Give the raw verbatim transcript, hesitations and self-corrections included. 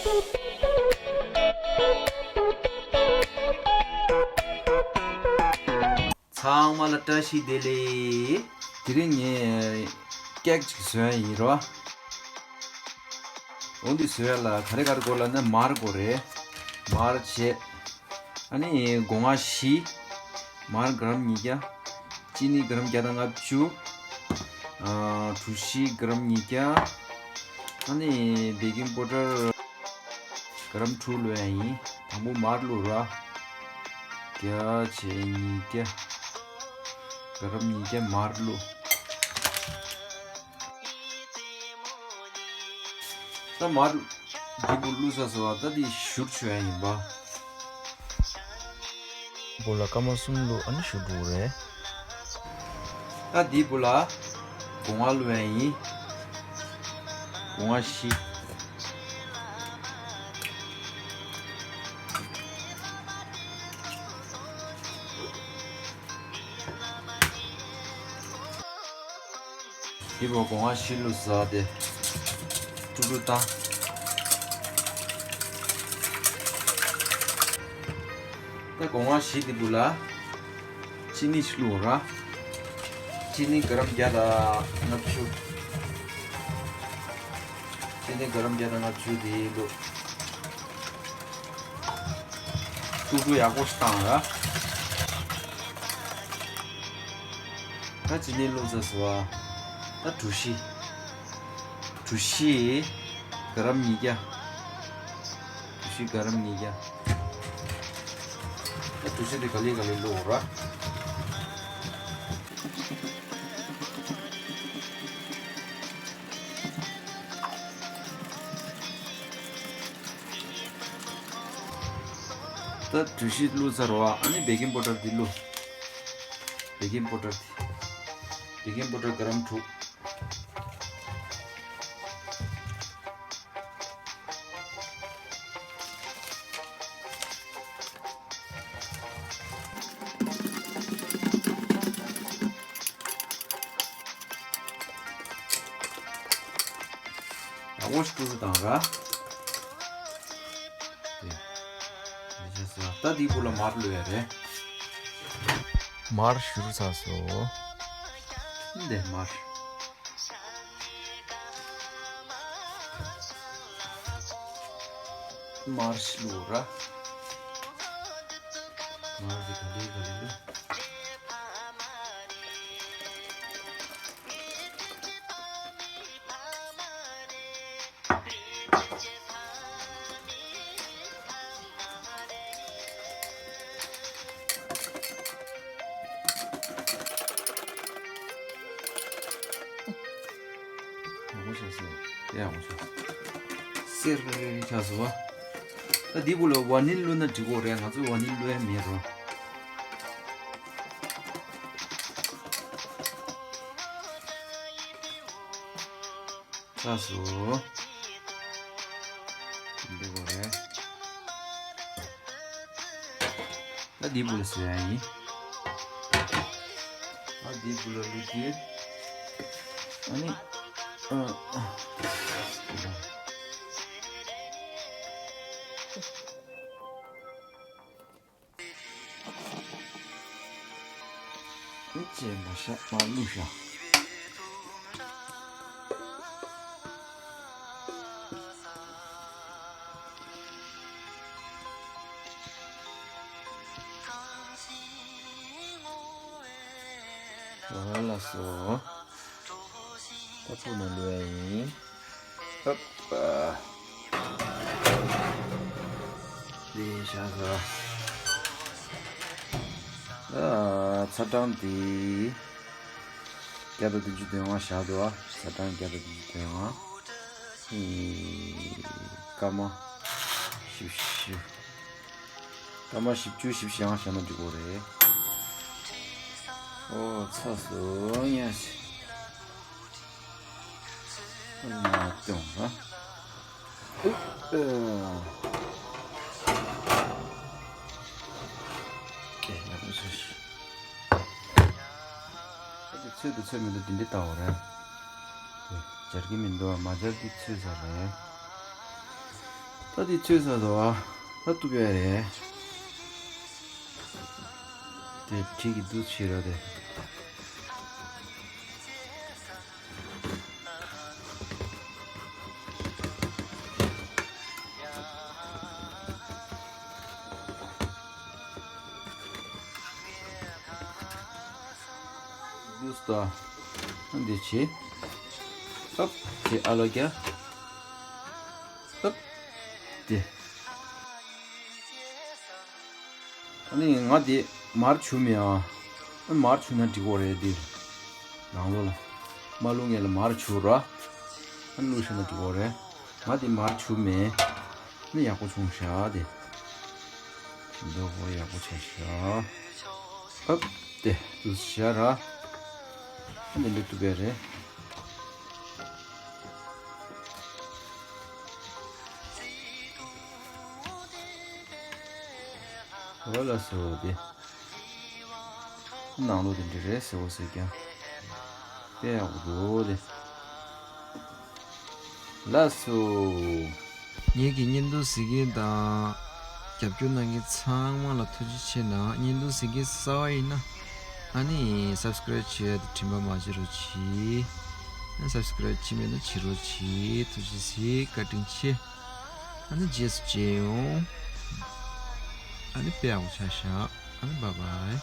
ཚང་མ་ལ་བཀྲ་ཤིས་བདེ་ལེགས། དེ་རིང་ངས་ཀེག་ཅིག་བཟོ་ཡ་ཡིན་རོ། འོ་འདི་བཟོ་ཡ་ལ་ག་རེ་ག་རེ་དགོས་ལབ་ན། མར་དགོས་རེད། མར་བྱས། ཨ་ནི་སྒོ་ང་བཞི། མར་ག་རམ་ཉིས་བརྒྱ། ཅི་ནི་ག་རམ་བརྒྱ་དང་ལྔ་བཅུ། ཨ། གྲོ་ཞིབ་ག་རམ་ཉིས་བརྒྱ། ཨ་ནི་བེ་ཀིང་པའུ་ཌར་ག་རམ་དྲུག་བླུགས་ཡ་ཡིན། དང་པོ་མར་བླུགས་ར། བརྒྱ་བྱས་ཉིས་བརྒྱ། ག་རམ་ཉིས་བརྒྱ་མར་བླུགས། ད་མར་འདི་བུ་བླུགས་ཚར་སོང་བ། ད་འདི་བཞུར་བཅུག་ཡ་ཡིན་པ། བུ་ལ་སྐར་མ་གསུམ་བླུགས། ཨ་ནི་བཞུར་འགྲོ་གི་རེད། ད་འདི་བུ་ལ་སྒོ་ང་བླུགས་ཡ་ཡིན། སྒོ་ང་བཞི། འདི་བོ་སྒོ་ང་བཞི་བླུགས་ཚར་དེ། དཀྲུག་དཀྲུག་བཏང་། ད་སྒོ་ང་བཞི་འདི་བུ་ལ་ཅི་ནི་ཞིག་བླུགས་ར། ཅི་ནི་ག་རམ་བརྒྱ་དང་ལྔ་བཅུ། ཅི་ནི་ག་རམ་བརྒྱ་དང་ལྔ་བཅུ་དེ་བླུགས། དཀྲུག་དཀྲུག་ཡག་པོ་ཞིག་བཏང་ར། ད་ཅི་ནི་བླུགས་ཚར་སོང་བ། ད་གྲོ་ཞིབ། གྲོ་ཞིབ་ག་རམ་ཉིས་བརྒྱ། གྲོ་ཞིབ་ག་རམ་ཉིས་བརྒྱ། ད་གྲོ་ཞིབ་དེ་ག་ལེ་ག་ལེ་བླུགས་ར། ད་གྲོ་ཞིབ་བླུགས་ཚར་བ། ཨ་ནི་བེ་ཀིང་པའུ་ཌར་འདི་བླུགས། བེ་ཀིང་པའུ་ཌར་འདི། བེ་ཀིང་པའུ་ཌར་ག་རམ་དྲུག། ཡག་པོ་ཞིག་དཀྲུག་དཀྲུག་བཏང་ར། དེ། དེ་བྱས་སོང་། ད་འདི་བུ་ལ་མར་བླུགས་ཡ་རེད། མར་བཞུར་ཚར་སོང་། འདི་མར། མར་ཞིག་བླུགས་ར། མར་འདི་ག་ལེ་ག་ལེ་བླུགས། ཡག་པོ་ཆགས་སོང་། དེ་ཡག་པོ་ཆགས་སོང་། སེར་ཆགས་སོང་བ། ད་འདི་བུ་ལ་ཝ་ནིལ་བླུགས་ན་འགྲིག་གོ་རེད། ང་ཚོ་ཝ་ནིལ་བླུགས་ཡ་མེད་རོ། ཆགས་སོང་། འདི་གོ་རེད། ད་འདི་བུ་ལ་བཟོ་ཡ་ཡིན། ཨ་འདི་བུ་ལ་བླུགས་དུས། ཨ་ནི། ཨ། ཨ། ཨེ་ཙི། མར་ཤ་མར་བླུགས་ཤག་ཨ་ལགས་སོ། ད་སྤུ་ན་བླུགས་ཡ་ཡིན། ཨ། དེ་བཞག་ཟེར། ཨ། ཚ་གྲང་དེ་བརྒྱ་དང་བདུན་ཅུ་དོན་ལྔ་བཞག་འདུག་ཨ། ཚ་གྲང་བརྒྱ་དང་བདུན་ཅུ་དོན་ལྔ། ཨེ། སྐར་མ་བཞི་བཅུ། སྐར་མ་བཞི་བཅུ་བཞི་བཅུ་ཞེ་ལྔ་བཞག་ན་འགྲིག་གོ་རེད། ཨོ་ཚ་སོ་ཡ་ཞིག་ཨ་ནི་མ་སྟོན་ར། ཨུ། ཨེ། ཡག་པོ་བྱས་ཤིག་ཨ་ཙི། ཚོས་དང་ཚོས་མེད་དུ་འདི་འདྲའི་བཏང་བ་རེད། སྦྱར་གྱི་མི་འདུག་མ་སྦྱར་གྱི་ཚོས་ས་རེད། ད་འདི་ཚོས་ས་དོ། ད་གཏུབ་ཡ་རེད། དེ་གྲི་གི་འདུ་ཕྱི་ར་དེ། འདུས་ཏོ། འདི་བྱེད། ཨབ། དེ་ཨ་ལོ་རྒྱ། ཨབ། དེ། ཨ་ནི་ང་དེ་མར་བྱུག་མེད་ཨ། ཨ་མར་བྱུག་ན་འགྲིག་གོ་རེད་དེ། ནང་ལོགས་ལ། མ་བླུགས་སྔོན་ལ་མར་བྱུག་ར། ཨ་བླུགས་ཤེ་ན་འགྲིག་གོ་རེད། ང་དེ་མར་བྱུག་མེད། ནི་ཡག་པོ་བྱུང་ཤག་དེ། མདོག་པོ་ཡག་པོ་ཆགས་ཤག་ཨབ། དེ་དུ་ཤ་ར། ཨ་ནི་འདི་གཏུབ་པ་རེད། འོ་ལགས་སོ་དེ། ནང་ལོགས་དེ་འདྲ་རེད་ཟེར་བ་ཟེར་ཀྱང་། དཔེ་ཡག་པོ་འདུག་དེ། ལགས་སོ། ངེད་ཀྱི་བརྙན་ཐུང་གཟིགས་མཁན་དང་། རྒྱབ་སྐྱོར་གནང་མཁན་ཚང་མ་ལ་ཐུགས་རྗེ་ཆེ་གནང་། བརྙན་ཐུང་གཟིགས་མཁན་གསར་པ་ཡིན་ན། ཨ་ནི་སབ་སི་ཀ་རེབ་བྱེད་ཡ་དེ་དྲན་པ་མ་བརྗེད་རོགས་གྱིས། ཨ་ནི་སབ་སི་ཀ་རེབ་བྱེད་མེད་ན་བྱེད་རོགས་གྱིས། ཐུགས་རྗེ་ཆེ། བཀའ་དྲིན་ཆེ། ཨ་ནི་རྗེས་སུ་མཇལ་ཡོང་། ཨ་ནི་དཔེ་ཡག་པོ་ཆགས་ཤག་ཨ་ནི་བཱའི་བཱའི།